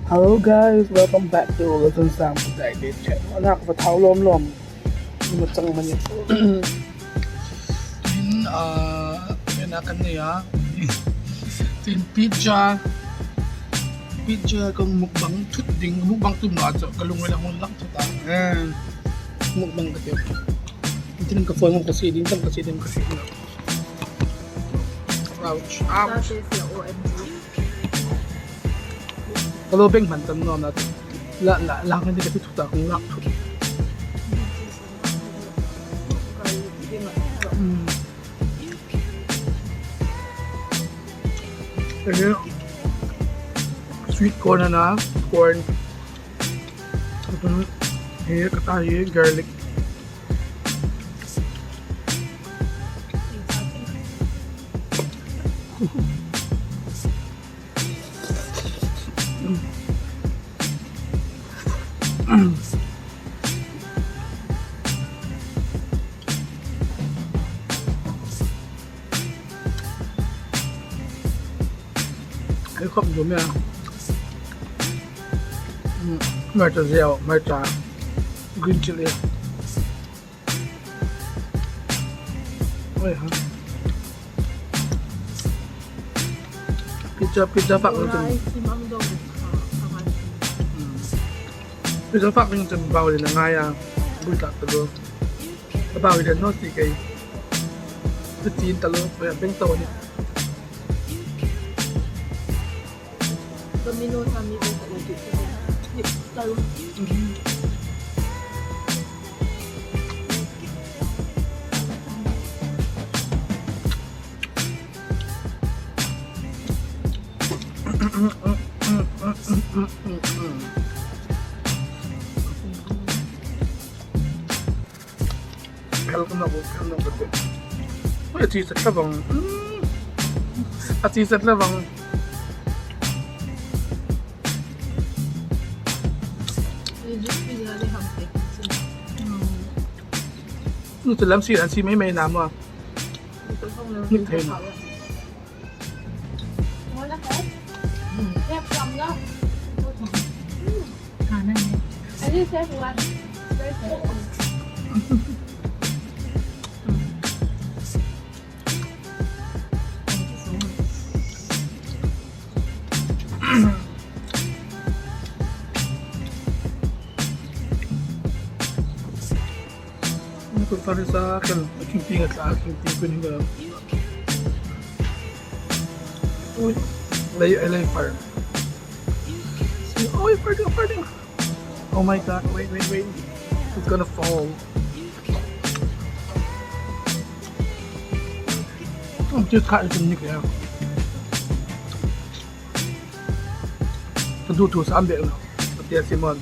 Hello guys, welcome back to Listen Sam Today Day Channel. Anak va thau lom lom. Ni chang mani. Tin ena kan nei a. Tin pizza pizza kong mukbang thut ding mukbang tum no acho ka lung la hon lak thuta. Mukbang ka te. Tin ka phone ka si ding tam ka si ding ka si ding. Ouch. Ouch. Kalo beng hman tam nuam la la la lang ni ka ti thuta kung lak thut. Sweet corn ana corn. He kata hi garlic. Ei khop dum ya. Hmarcha ziau, hmarcha green chili. Oi ha. Pizza pizza fak ning cun pizza fak ning cun bau in a ngai a bui tlak ta lu. A bau in no si kei. Cutin ta lu beng to ni. A chi sat lovang a chi sat lovang. Nu cu lam si an si mai mai na maw? Nik thei na. Oh my god, wait, wait, wait. It's gonna fall. Ka duh tu sam bek no. Tia Simon.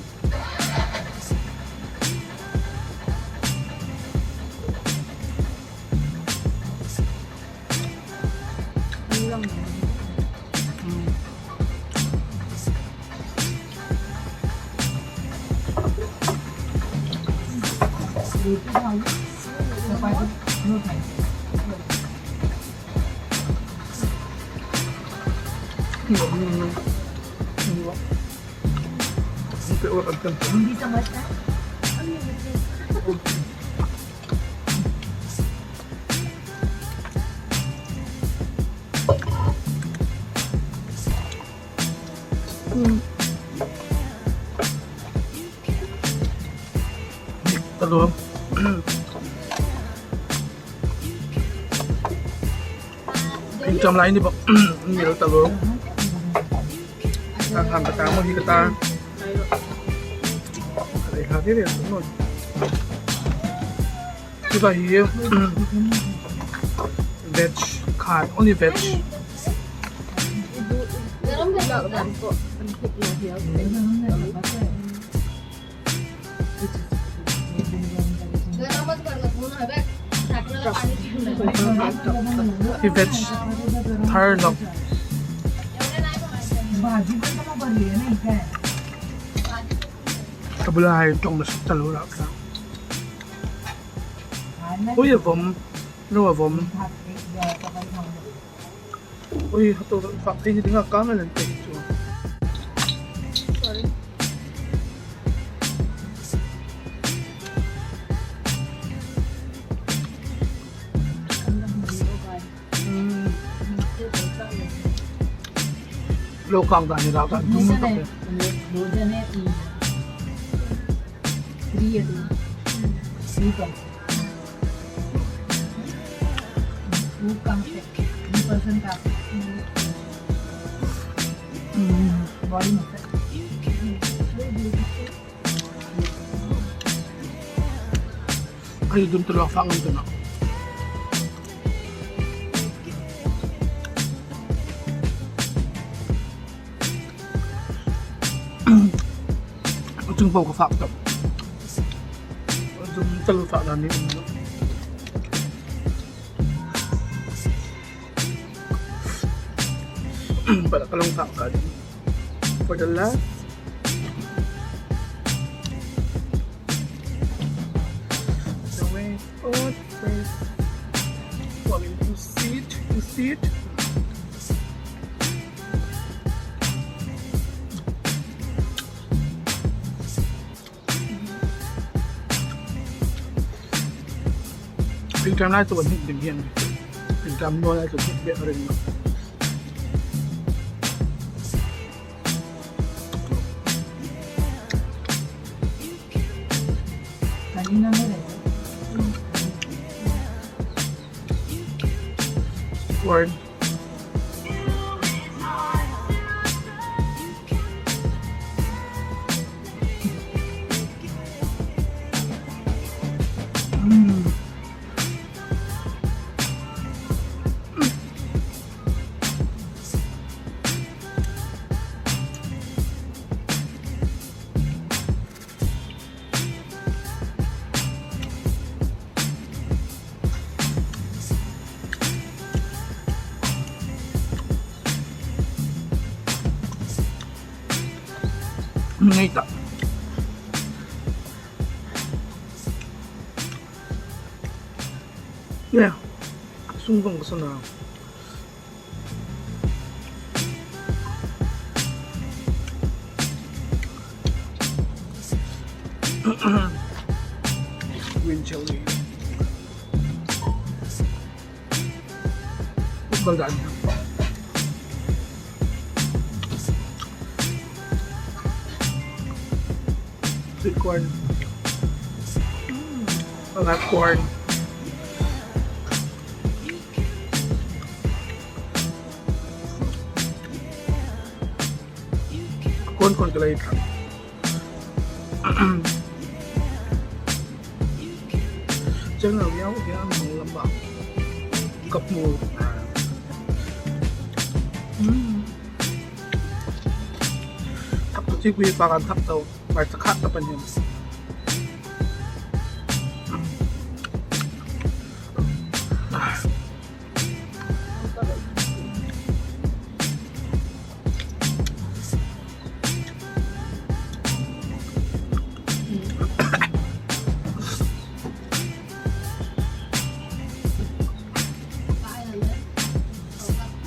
Trong lai ni bok ni lo ta lo ta tham ta mo hi ka ta để hà thế này đúng rồi cái bà hi veg card only veg hi veg thar lok ka bula hai tong na ta lo la ka ui vom no vom ui to fa thei ni dinga ka na len te chu. Lo kang dan hi rau dan tum tak le. Ai dum tu lo fang tu na. A cung paoh ka fak tuk. Zum tal fah dan nih um lo. Pala ka lung fak ka ding. For the last The way out first. Falling to seat, to seat. Thingṭam lai cu an hmuh ding hi an thingṭam nawl lai cu hmuh bia a ring lo. Corn. Ngei tak. Yeah. Sung zong ka sana. Green chili. Football dan. Sweet corn. I like corn. Corn corn ka lei thak. Changel viau hian hnung lamah ka hmu. Thak tu chi pui pa kan thak to mai sakhat ta pan hian.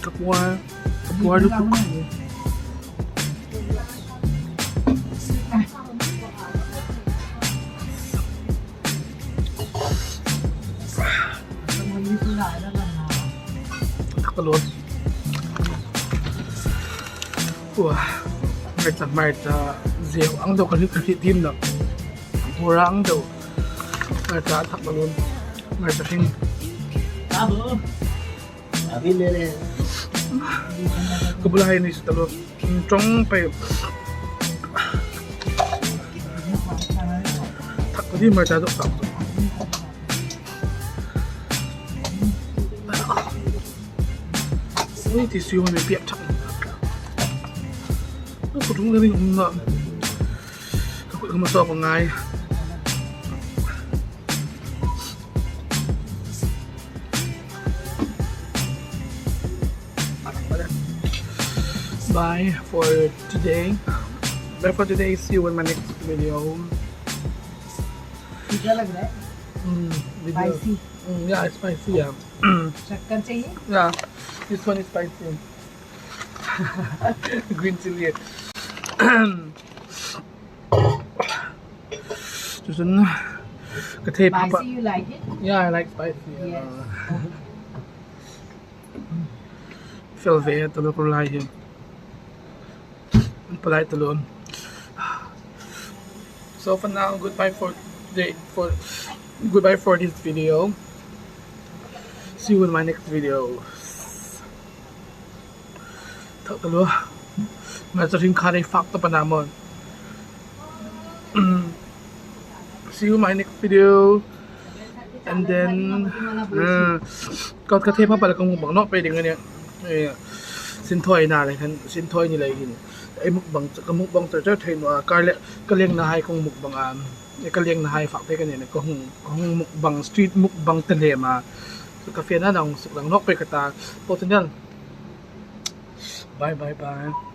Ka puar ka puar lutuk. Ka lawn. Hmarcha hmarcha zeu ang deuh ka hrih tim lo. Hmur ang deuh hmarcha a thak lo hmarcha hring. Ka bulah hei ni su talo. Tong pe thak ka di hmarcha deuh tak tu. Ui ti siu mi piak thak. Ka tung le um na. Ka kut ka masok ngai. Bye for today. Bye for today. See you in my next video. क्या लग रहा है? Video. Spicy. Yeah, it's spicy. Yeah. शक्कर चाहिए? Yeah, this one is spicy. Green chili. Cucun ka thei papa. Spicy, you like it? Yeah, I like spicy. Yes. Fel ve talo ko lai hi. Palai talun. So for now, goodbye for today, for goodbye for this video. See you in my next video. Thak talu. Ma charing khare fak ta panamon. See you in my next video. And then ka the pa pala kong mukbang no pwede nga niya. Sin thoi na le kan sin thoi ni lai hin. Ai mukbang ka mukbang char char thei no kar le ka leng na hai kong mukbang a ka leng na hai fak te ka ne ko hung hung mukbang street mukbang te le ma. So ka fe na nang suk lang nok pe ka ta. Po tin yan. Bye bye bye.